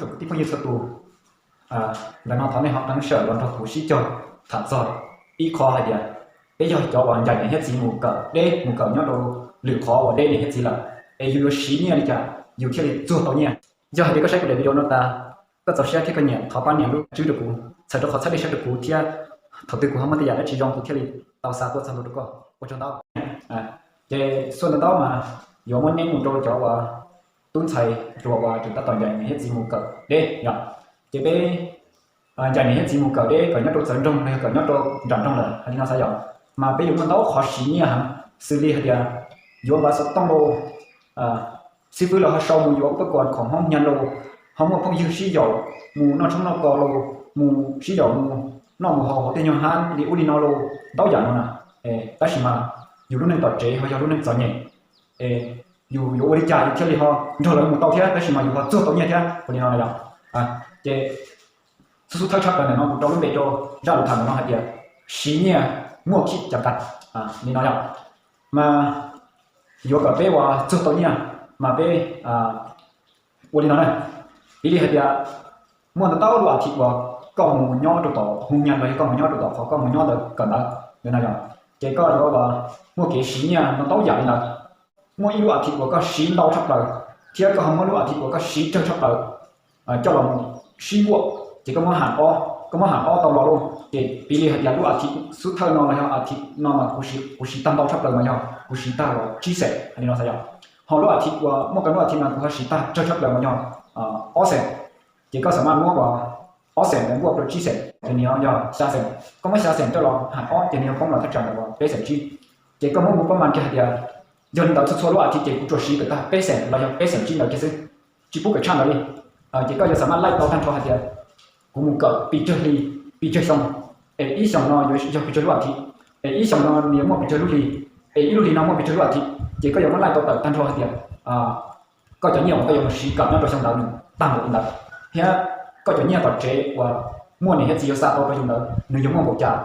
Tsoom kwv tij phooj ywg txhua tus, ntawm no thov nej ho qee lub sij hawm los nrog kuv sib cog tham txog ib qho hais tias peb yog cov uas ncaim niam thiab txiv mus kawm deb mus kawm nyob rau lwm qhov uas deb niam thiab txiv lawm, es yus yuav siv nyiaj li cas yus thiaj li txuag tau nyiaj. Yog hais tias koj saib kuv daim video no tas, koj txaus siab thiab koj nyiam thov pab nias lub tswb rau kuv, txhawm rau qhov txhawb dej saib rau kuv thiab. Thaum twg kuv ho muaj tej yam dab tsi zoo kuv thiaj li tau xa tuaj txog ntua rau koj. Ua tsaug ntau. Ces xuaj ntau ntau mas yuav muab neb mus rau cov uas tub ntxhais ruam uas tseem tab tom ncaim niam thiab txiv mus kawm deb yom. Ces peb ncaim niam thiab txiv mus kawm deb, kawm nyob rau txawv nroog los yog kawm nyob rau nram nroog lawm hais li no xav yom, mas peb yuav muaj ntau qhov siv nyiaj heev, xws li hais tias yuav npav xov tooj lauj, xib fwb lawv ho sau mus yuav ub pab kom khoom hoob nyiaj lauj, ho muaj phooj ywg sib yaum mus noj tshoob noj kos lauj, mus sib yaum mus noj mus haus hauv tej nyuag hab li ub li no lauj, ntau yam no na. Tab sis mas yus lub neej tom tsev ho yog lub neej txom nyem, es yus yuav ua li cas yus thiaj li ho nrog lawv mus tau thiab tab sis mas yus ho txuag tau nyiaj thiab ua li no na yom. Ces xub xub thawj tshaj plaws ntawm no kuv rau lub npe rau zaj lus tham ntawm no hais tias siv nyiaj muaj khib cam qas li no yom. Mas yuav kom peb uas txuag tau nyiaj mas peb ua li no na. Piv li hais tias muaj ntau ntau lub a thiv uas koj mus nyob rau tom hoob nyiaj los yog koj mus nyob rau tom qhov koj mus nyob ntawd kawm ntawv li no yom, ces koj yuav uas muaj kev siv nyiaj ntau ntau yam li ntawd. Muaj ib lub a thiv uas koj siv ntau tshaj plaws thiab koj ho muaj lub a thiv uas koj siv tsawg tshaj plaws coj los mus sib npuaj, ces koj muab ham ob, koj muab ham ob tau los lauj, ces piv li hais tias lub a thiv xub thawj no los yog a thiv no mas kuv siv tag ntau tshaj plaws mas yog kuv siv tag los tsib xees hais li no xav yom. Ho lub a thiv uas muaj qee lub a thiv mas kuv ho siv tag tsawg tshaj plaws mas yog ob xees, ces koj xam maj muab uas ob xees ntawd npuaj rau tsib xees ces nws yog xya xees. Koj muab xya xees coj los ham ob ces nws yog poob los thaj tsam ntawm uas peb xees tsib. Ces koj muab mus pab mas kiag hais tias yog li ntawd txhua txhua lub a thiv ces kuv tsuas siv kom tag peb xees los yog peb xeem tsib ntawd kiag xwb, tsis pub kom tshaj ntawd li. Ces koj yuav xam maj laij tau tag nrho hais tias kuv mus kawm pes tsawg hli, pes tsawg xyoo, es ib xyoos no yuav yog pes tsawg lub a thiv, es ib xyoos no nws yuav muaj pes tsawg lub hli, es ib lub hli no muaj pes tsawg lub a thiv, ces koj yuav muab laij tau tawm tag nrho hais tias koj cov nyiaj uas koj yuav mus siv kom nyob rau xyoo ntawd nws tag npaum li ntawd, thiab koj cov nyiaj tom tsev uas muaj niam thiab txiv yuav xa tau rau yus ntawd nws yuav muaj npaum cas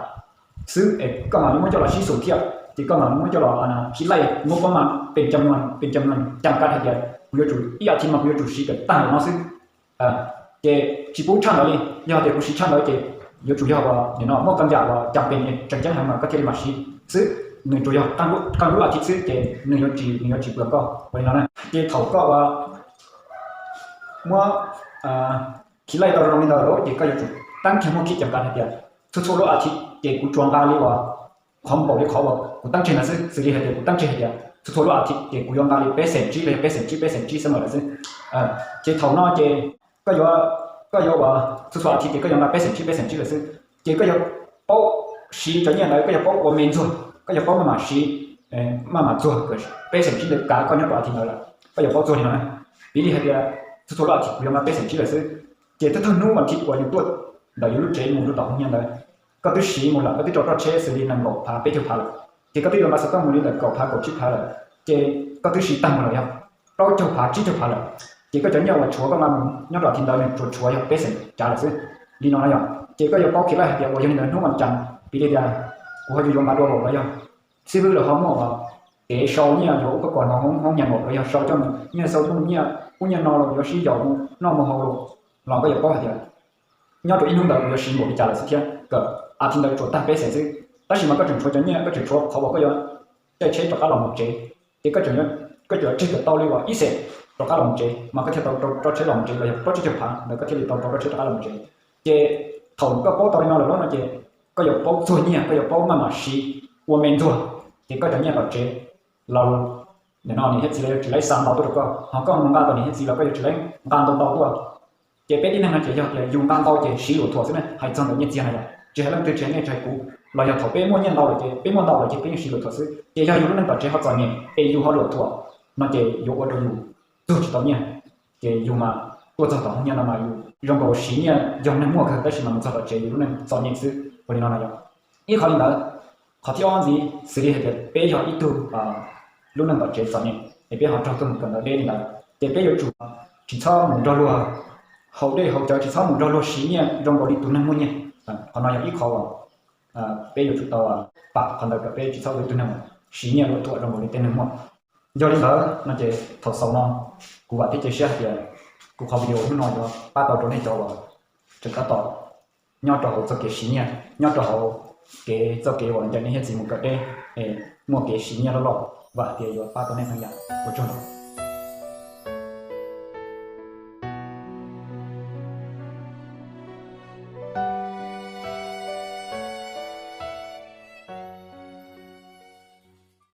xwb, es koj mam li muab coj los sib xus thiab ces koj mam li muab coj los khi laij muab pab mas pes cam nuas pes cam nuas cam kav hais tias kuv yuav tsum ib a thiv mas kuv yuav tsum siv kom tag npaum no xwb. Ces tsis pub tshaj ntawd li, yog tias kuv siv tshaj ntawd ces yuav tsum yog uas nim no muaj qee yam uas cam pes tseem ceeb heev mas koj thiaj li mam siv xwb. Nws tsuas yog qee lub a thiv xwb ces nws yuav tsis, nws yuav tsis pluas koj ua li no na. Ces thaum koj uas muab khi laij tau zoo li ntawd lawm ces koj yuav tsum teeb kiag muaj khib cam kav hais tias txhua txhua lub a thiv ces kuv tsuas nqa li uas qhov npaum li qhov uas kuv teeb tseg ntawd xwb, xws li hais tias kuv teeb tseg hais tias txhua txhua lub a thiv ces kuv yuav nqa li peb xeem tsib los yog peb xeem tsib peb xeem tsib xwb mam lawm xwb. Ces thaum no ces koj yuav, koj yuav uas txhua txhua a thiv ces koj yuav nqa peb xeem tsib peb xeem tsib lawm xwb, ces koj yuav paub siv cov nyiaj ntawd, koj yuav paub ua me ntxuag, koj yuav paub maj mam siv, maj mam txuag peb xeem tsib ntawd kav koj nyob rau a thiv ntawd lawm, koj yuav paub txuag li no na. Piv li hais tias txhua txhua lub a thiv kuv yuav nqa peb xeem tsib lawm xwb, ces thawj thawj hnub vas thiv uas yus tuaj ntawm yus lub tsev mus rau tom hoob nyiaj ntawd, koj twb siv mus lawm, koj twb rau roj tsheb xws li nees nkaum phav peb caug phav lawm, ces koj twb yuav nqa xov tooj mus li ntawm kaum phav kaum tsib phav lawm, ces koj twb siv tag mus lawm yog plaub caug phav tsib caug phav lawm, ces koj cov nyiaj uas tshuav koj nqa mus nyob rau a thiv ntawd nws tsuas tshuav yog peb xeem cav lawm xwb. Li no na yog ces koj yuav paub khi laij hais tias uas yog li ntawd hnub vas cas piv li tias kuv ho yuav yuav npav dua lawm los yog xib fwb lawv ho muaj uas kev sau nyiaj yuav ua pab kom no hoob nyiaj npaum los yog sau coj mus nyiaj xau nyiaj ub nyiaj no los yuav sib yaum mus noj mus haus los, los koj yuav paub hais tias nyob rau ib hnub ntawd kuv yuav siv npaum li cas lawm xwb thiab kom a thiv ntawd tsuas tag peb xeem xwb. Tab sis mas koj tseem tshuav cov nyiaj, koj tseem tshuav qhov uas koj yuav caij tsheb rov qab los mus tsev, ces koj tseem yuav, koj tseem tseg kom tau li uas ib xeem rov qab los mus tsev mas koj thiaj tau rau roj tsheb los mus tsev los yog plaub tsib caug phav ntawd koj thiaj li tau rau roj tsheb rov qab los mus tsev. Ces thaum koj paub tau li no lawm no ces koj yuav paub txuag nyiaj, koj yuav paub maj mam siv ua me ntxuag, ces koj cov nyiaj tom tsev los nim no niam thiab txiv lawv yuav tsis laib xa ntau tuaj rau koj, ho koj mus nqa tom niam thiab txiv los koj yuav tsis laib nqa ntau ntau tuaj. Ces peb tib neeg no ces yog tias yus nqa ntau ces siv luam thuam xwb ne, hais txog ntawm nyiaj txiag no yom, tsis hais leej twg tsis hais nej tsis hais kuv los yog thaum peb muaj nyiaj ntau lawm ces peb muaj ntau lawm ces peb yeej siv luam thuam xwb. Ces yog yus lub neej tom tsev ho txom nyem es yus ho luam thuam no ces yuav ua rau yus txuag tsis tau nyiaj. Ces yus mas tuaj txog tom hoob nyiaj no mas yus zoo nkaus siv nyiaj yog neeg muaj kawg tab sis mas mus txog tom tsev yus lub neej txom nyem xwb ua li no na yom. Ib qhov li ntawd, qhov thib ob ntxiv xws li hais tias peb yog ib tug lub neej tom tsev txom nyem es peb ho raug tuaj mus kawm ntawv deb li ntawd ces peb yuav tsum tsis txhob mus nrog luag haus dej haus cawv, tsis txhob mus nrog luag siv nyiaj zoo nkaus li tus neeg muaj nyiaj. Qhov no yog ib qhov uas peb yuav tsum tau pam qhov ntawd kom peb tsis txhob ua ib tug neeg siv nyiaj luam thuam zoo nkaus li tej neeg muaj. Yog li ntawd no ces thaum xaus no kuv vam thiab cia siab hais tias Kuv qhov video hnub no yuav pab tau rau nej cov uas tseem tab tom nyob rau hauv txoj kev siv nyiaj, nyob rau hauv kev, txoj kev uas ncaim nej niam txiv mus kawm teb, muaj kev siv nyiaj loj loj. Vam hais tias yuav pab tau nej tau yam. Ua tsaug ntau.